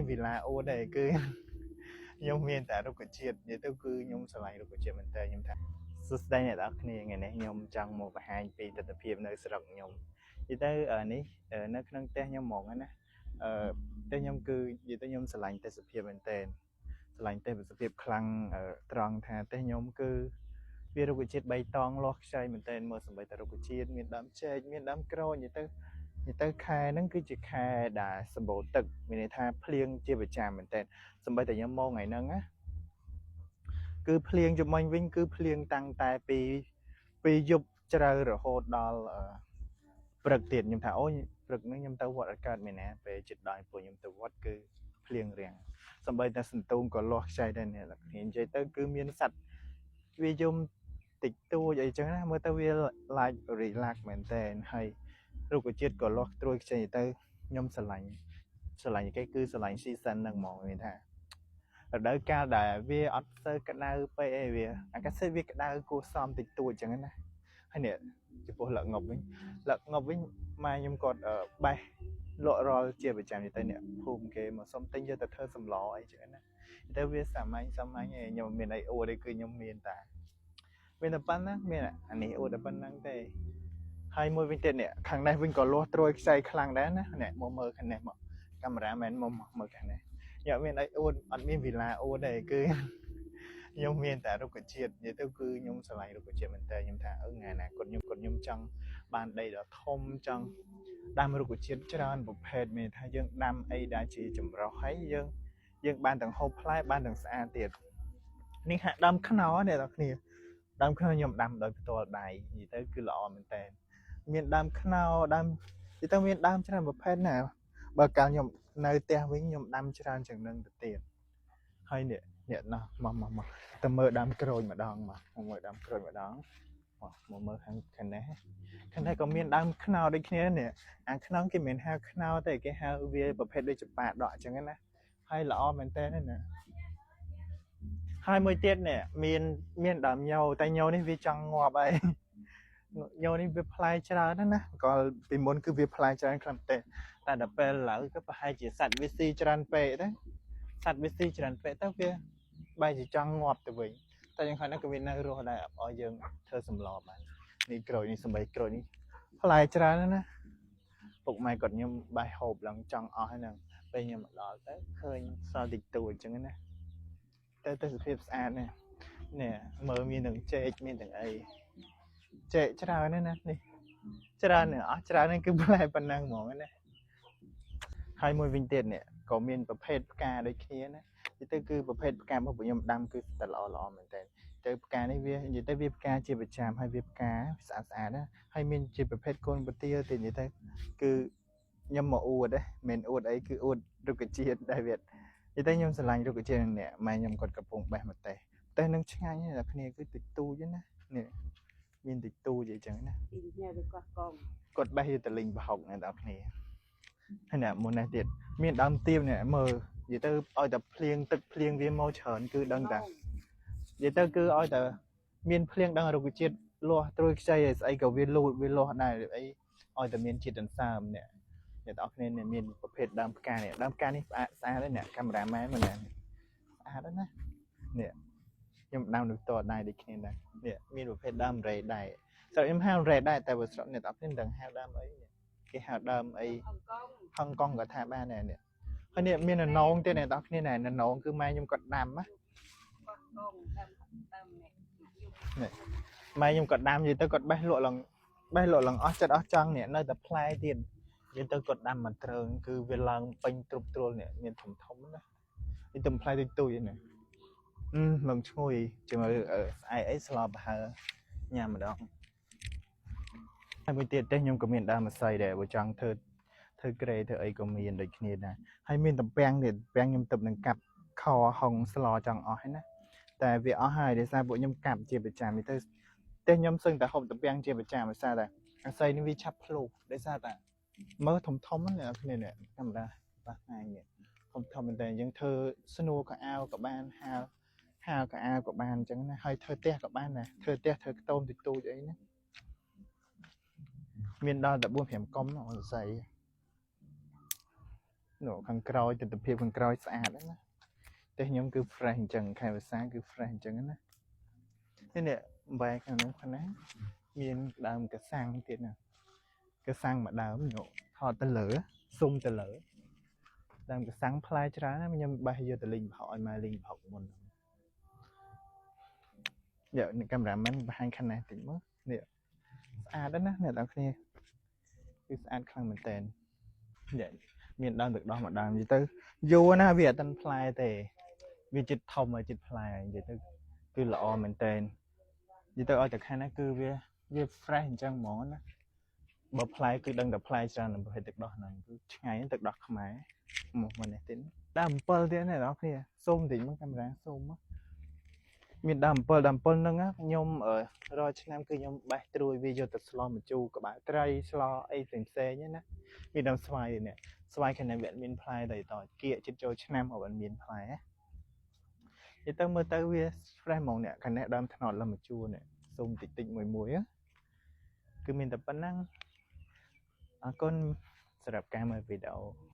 វីឡាអួតទេគឺខ្ញុំមានតែរុក្ខជាតិនិយាយទៅគឺខ្ញុំស្រឡាញ់រុក្ខជាតិមែនតើខ្ញុំថាសួស្តីអ្នកនរគ្នាថ្ងៃនេះខ្ញុំចង់មកបង្ហាញពីទស្សនភាពនៅស្រុកខ្ញុំនិយាយទៅនេះនៅក្នុងផ្ទះខ្ញុំហ្មងណាអឺផ្ទះខ្ញុំគឺនិយាយទៅខ្ញុំស្រឡាញ់ទេសភាពមែនតើស្រឡាញ់ទេសភាពខ្លាំងត្រង់ថាផ្ទះខ្ញុំគឺវារុក្ខជាតិបៃតងលាស់ខ្ចីមែនតើមើលសម្បីតែរុក្ខជាតិមានដើមចេកមានដើមក្រូចនិយាយទៅខែហ្នឹងគឺជាខែដែលសម្បូរទឹកមានន័យថាភ្លៀងជាប្រចាំមែនតើសម្បីតែខ្ញុំមកថ្ងៃហ្នឹងណាគឺភ្លៀងជំមិញវិញគឺភ្លៀងតាំងតែពីយប់ជ្រៅរហូតដល់ព្រឹកទៀតខ្ញុំថាអូព្រឹកហ្នឹងខ្ញុំទៅវត្តអត់កើតមែនណាពេលជិតដល់ពួកខ្ញុំទៅវត្តគឺភ្លៀងរាំងសម្បីតែសន្ទូងក៏លាស់ខ្ចីដែរអ្នកនរគ្នានិយាយទៅគឺមានសត្វវាយំតិចតួចអីចឹងណាមើលទៅវា like relax មែនតើហើយរុក្ខជាតិក៏លាស់ត្រួយខ្ចីទៅខ្ញុំស្រឡាញ់ស្រឡាញ់គេគឺស្រឡាញ់ season ហ្នឹងហ្មងមានថារដូវកាលដែលវាអត់សូវក្តៅពេកអីវាអាកាសធាតុវាក្តៅគួរសមតិចតួចចឹងណាហើយនេះចំពោះលក់ងប់វិញលក់ងប់វិញម៉ែខ្ញុំគាត់បេះលក់រាល់ជាប្រចាំទៅអ្នកភូមិគេមកសុំទិញយកទៅធ្វើសម្លអីចឹងណាទៅវាសាមញ្ញសាមញ្ញឯងខ្ញុំមានអីអួតទេគឺខ្ញុំមានតែប៉ុណ្ណាមានអានេះអួតតែប៉ុណ្្នឹងទេហើយមួយវិញទៀតនេះខាងនេះវិញក៏លាស់ត្រួយខ្ចីខ្លាំងដែរណានេះមកមើលខាងនេះមកកាមេរ៉ាមែនមកមើលខាងនេះខ្ញុំអត់មានអីអួតអត់មានវីឡាអួតទេគឺខ្ញុំមានតែរុក្ខជាតិនិយាយទៅគឺខ្ញុំស្រឡាញ់រុក្ខជាតិមែនតើខ្ញុំថាអឺថ្ងៃអនាគតខ្ញុំគាត់ខ្ញុំចង់បានដីដ៏ធំចង់ដាំរុក្ខជាតិច្រើនប្រភេទមានថាយើងដាំអីដែលជាចម្រុះហើយយើងបានទាំងហូបផ្លែបានទាំងស្អាតទៀតនេះហាក់ដើមខ្នុរអ្នកនរគ្នាដើមខ្នុរខ្ញុំដាំដោយផ្ទាល់ដៃនិយាយទៅគឺល្អមែនតើមានដើមខ្នុរដើមនិយាយទៅមានដើមច្រើនប្រភេទណាបើកាលខ្ញុំនៅផ្ទះវិញខ្ញុំដាំច្រើនជាងនឹងទៅទៀតហើយនេះនេះណោះមកមកមកទៅមើលដើមក្រូចម្ដងមកមកមើលដើមក្រូចម្ដងមកមកមើលខាងខាងនេះខាងនេះក៏មានដើមខ្នុរដូចគ្នានេះអាខ្នុរគេមិនហៅខ្នុរទេគេហៅវាប្រភេទដូចចប៉ាដកអញ្ចឹងណាហើយល្អមែនតើណាហើយមួយទៀតនេះមានដើមញោតែញោនេះវាចង់ងាប់ហើយញោនេះវាផ្លែច្រើនណាស់ណាក៏ពីមុនគឺវាផ្លែច្រើនខ្លាំងទេតែដល់ពេលឥឡូវក៏ប្រហែលជាសត្វវាស៊ីច្រើនពេកទៅសត្វវាស៊ីច្រើនពេកទៅវាបែរជាចង់ងាប់ទៅវិញតែយ៉ាងហោចណាស់ក៏វានៅរស់ដែរឲ្យយើងធ្វើសម្លបាននេះក្រូចនេះសំបីក្រូចនេះផ្លែច្រើនណាស់ណាពុកម៉ែគាត់ខ្ញុំបេះហូបឡើងចង់អស់ហ្នឹងពេលខ្ញុំមកដល់ទៅឃើញសល់តិចតួចអញ្ចឹងណាទៅទេសភាពស្អាតណាស់នេះមើលមានទាំងចេកមានទាំងអីចេកច្រើនណាស់ណានេះច្រើនណាស់អស់ច្រើនហ្នឹងគឺផ្លែប៉ុណ្ណឹងហ្មងណាហើយមួយវិញទៀតនេះក៏មានប្រភេទផ្កាដូចគ្នាណានិយាយទៅគឺប្រភេទផ្ការបស់ពួកខ្ញុំដាំគឺតែល្អល្អមែនតើទៅផ្កានេះវានិយាយទៅវាផ្កាជាប្រចាំហើយវាផ្កាស្អាតស្អាតណាហើយមានជាប្រភេទកូនពទាទៀតនិយាយទៅគឺខ្ញុំមកអួតទេមិនអួតអីគឺអួតរុក្ខជាតិដែលវានិយាយទៅខ្ញុំស្រឡាញ់រុក្ខជាតិនេះម៉ែខ្ញុំគាត់កំពុងបេះម្ទេសម្ទេសនឹងឆ្ងាញ់ណាស់តែគ្នាគឺតិចតួចណានេះមានតិចតួចអីចឹងណា ពីញ៉ែទៅកោះកង គាត់បេះយកទៅលីងប្រហុកអ្នកនរគ្នាហើយអ្នកមុននេះទៀតមានដើមទៀបនេះមើលនិយាយទៅឲ្យតែភ្លៀងទឹកភ្លៀងវាមកច្រើនគឺដឹងតែនិយាយទៅគឺឲ្យតែមានភ្លៀងដឹងរុក្ខជាតិលាស់ត្រួយខ្ចីឲ្យស្អីក៏វាលូតវាលាស់ដែរអីឲ្យតែមានជាតិដន្សើមនេះអ្នកនរគ្នានេះមានប្រភេទដើមផ្កានេះដើមផ្កានេះស្អាតស្អាតទេអ្នកកាមេរ៉ាមែនមើលណាស្អាតណាស់នេះខ្ញុំដាំនៅផ្ទាល់ដែរដូចគ្នាដែរនេះមានប្រភេទដើមរ៉េដែរស្រុកខ្ញុំហៅរ៉េដែរតែបើស្រុកអ្នកនរគ្នាមិនដឹងហៅដើមអីនេះគេហៅដើមអី ហុងកុង ហុងកុងក៏ថាបានដែរនេះហើយនេះមានននងទៀតអ្នកនរគ្នាណែននងគឺម៉ែខ្ញុំគាត់ដាំណា កោះកងដើមដើមនេះយប់ នេះម៉ែខ្ញុំគាត់ដាំនិយាយទៅគាត់បេះលក់ឡើងបេះលក់ឡើងអស់ចិត្តអស់ចង់នេះនៅតែផ្លែទៀតនិយាយទៅគាត់ដាំមួយទ្រើងគឺវាឡើងពេញទ្រុបទ្រុលនេះមានធំធំណានេះទំផ្លែទុយទុយនេះអឺឡើងឈ្ងុយជាមួយស្អែកអីស្លប្រហើញ៉ាំម្ដងហើយមួយទៀតទេខ្ញុំក៏មានដើមម្សៅដែរបើចង់ធ្វើធ្វើក្រេធ្វើអីក៏មានដូចគ្នាដែរហើយមានតំពាំងទៀតតំពាំងខ្ញុំទៅនឹងកាប់ខហុងស្លចង់អស់ហើយណាតែវាអស់ហើយដោយសារពួកខ្ញុំកាប់ជាប្រចាំទៅតែខ្ញុំសឹងតែហូបតំពាំងជាប្រចាំដោយសារតែអាស័យនេះវាឆាប់ភ្លុះដោយសារតែមើលធំធំហ្នឹងអ្នកគ្នានេះកាមេរ៉ាបាសថ្ងៃនេះធំធំមែនតើយើងធ្វើស្នួរកៅអៅក៏បានហាលហាលកៅអៅក៏បានអញ្ចឹងណាហើយធ្វើផ្ទះក៏បានដែរធ្វើផ្ទះធ្វើខ្ទមតិចតួចអីណាមានដល់តែ4 5កុំអស័យ នោះខាងក្រោយទិដ្ឋភាពខាងក្រោយស្អាតណាស់ណាផ្ទះខ្ញុំគឺ fresh អញ្ចឹងខែវស្សាគឺ fresh អញ្ចឹងណានេះនេះបែកខាងនោះខាងណាមានដើមកសាំងទៀតណាកសាំងមួយដើមនោះថតទៅលើសុំទៅលើដើមកសាំងផ្លែច្រើនណាស់ខ្ញុំបេះយកទៅលីងប្រហុកឲ្យម៉ែលីងប្រហុកមុនយកនេះកាមេរ៉ាមែនបង្ហាញខាងនេះតិចមើលនេះស្អាតណាស់អ្នកទាំងគ្នាគឺស្អាតខ្លាំងមែនតើនេះមានដើមទឹកដោះមួយដើមនិយាយទៅយូរណាស់វាអត់ទាន់ផ្លែទេវាចិត្តធំហើយចិត្តផ្លែហើយនិយាយទៅគឺល្អមែនតើនិយាយទៅឲ្យតែខាងនេះគឺវាវា fresh អញ្ចឹងហ្មងណាបើផ្លែគឺដឹងតែផ្លែច្រើនប្រភេទទឹកដោះហ្នឹងគឺឆ្ងាញ់ទឹកដោះខ្មែរមកមកនេះទៀតដើមអំពិលទៀតអ្នកនរគ្នាសូមតិចមកកាមេរ៉ាសូមមកមានដើមអំពិលដើមអំពិលហ្នឹងណាខ្ញុំរាល់ឆ្នាំគឺខ្ញុំបេះត្រួយវាយកទៅស្លម្ជូរក្បាលត្រីស្លអីផ្សេងផ្សេងៗណាមានដើមស្វាយទៀតនេះស្វាយខាងនេះវាអត់មានផ្លែតែតគៀកចិត្តចូលឆ្នាំអត់មានផ្លែណានិយាយទៅមើលទៅវា fresh ហ្មងនេះខាងនេះដើមត្នោតលម្ជូរនេះសូមតិចតិចមួយមួយណាគឺមានតែប៉ុណ្ណឹងអរគុណសម្រាប់ការមើលវីដេអូ។